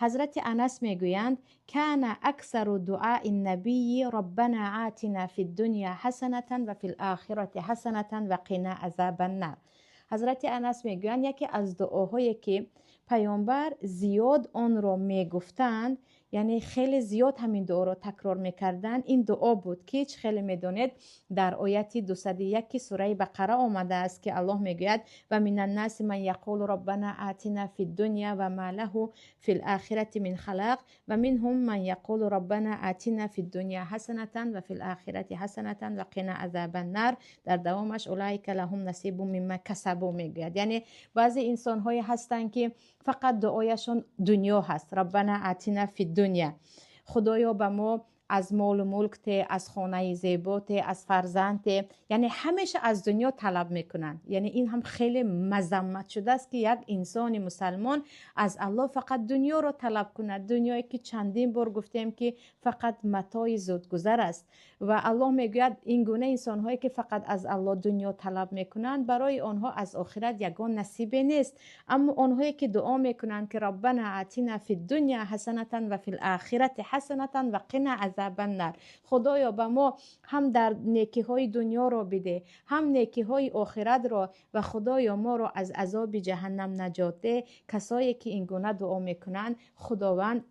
Ҳазрати Анас мегӯянд: كان أكثر دعاء النبي ربنا آتنا في الدنيا حسنة وفي الآخرة حسنة وقنا عذاب النار. Ҳазрати Анас мегӯянд, яке аз дуоҳое, ки паёмбар зиёд онро мегуфтанд, яъне хеле зиёд ҳамин дуоро такрор мекарданд, ин дуо буд, ки чӣ хеле медонед, дар ояти 201 сураи Бақара омадааст, ки Аллоҳ мегӯяд: ومن الناس من يقول ربنا آتنا في الدنيا وما له في الآخرة من خلاق ومنهم من يقول ربنا آتنا في الدنيا حسنة وفي الآخرة حسنة وقنا عذاب النار. Дар давомаш أولئك لهم نصيب مما كسبوا мегӯяд. Яъне баъзе инсонҳое ҳастанд, ки фақат дуояшон дунё ҳаст: ربنا آتنا في الدنيا, худоё, ба мо аз молу мулк те, аз хонаи зебо те, аз фарзанд те. Яъне ҳамеша аз дунё талаб мекунанд. Яъне ин ҳам хеле мазаммат шудааст, ки як инсони мусалмон аз Аллоҳ фақат дунёро талаб кунад, дунёе ки чандин бор гуфтем, ки фақат матои зудгузар аст. Ва Аллоҳ мегӯяд, ин гуна инсонҳое, ки фақат аз Аллоҳ дунё талаб мекунанд, барои онҳо аз охират ягон насибе нест. Аммо онҳое, ки дуо мекунанд, ки ربنا آتنا في الدنيا حسنة وفي الآخرة حسنة وقنا عذاب النار, худоё, ба мо ҳам дар некиҳои дунёро бидеҳ, ҳам некиҳои охиратро, ва худоё, моро аз азоби ҷаҳаннам наҷот деҳ, касое ки ин гуна дуо мекунанд, Худованд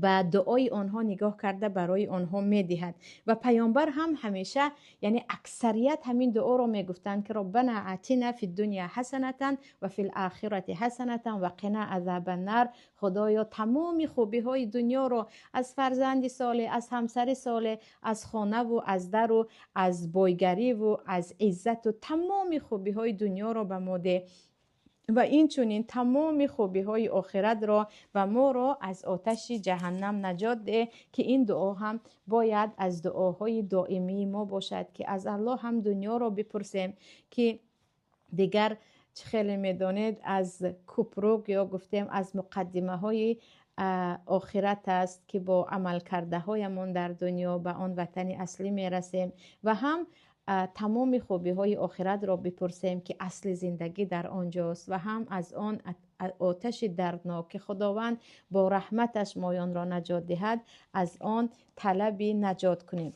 ба дуои онҳо нигоҳ карда, барои онҳо медиҳад. Ва паёмбар ҳам ҳамеша, яъне аксарият ҳамин дуоро мегуфтанд, ки ربنا آتنا في الدنيا حسنة وفي الآخرة حسنة وقنا عذاب النار. Худоё, тамоми хубиҳои дунёро, аз фарзанди солеҳ, аз ҳамсари солеҳ, аз хонаву аз дару аз бойгариву аз иззату тамоми хубиҳои дунёро ба мо деҳ ва инчунин тамоми хубиҳои охиратро ва моро аз оташи ҷаҳаннам наҷот деҳ, ки ин дуо ҳам бояд аз дуоҳои доимии мо бошад, ки аз Аллоҳ ҳам дунёро бипурсем, ки дигар чӣ хеле медонед, аз купрук ё гуфтем, аз муқаддимаҳои охират аст, ки бо амалкардаҳоямон дар дунё ба он ватани аслӣ мерасем, ва ҳам тамоми хубиҳои охиратро бипурсем, ки асли зиндагӣ дар он ҷост, ва ҳам аз он оташи дарднок, ки Худованд бо раҳматаш моёнро наҷот диҳад, аз он талаби наҷот кунем.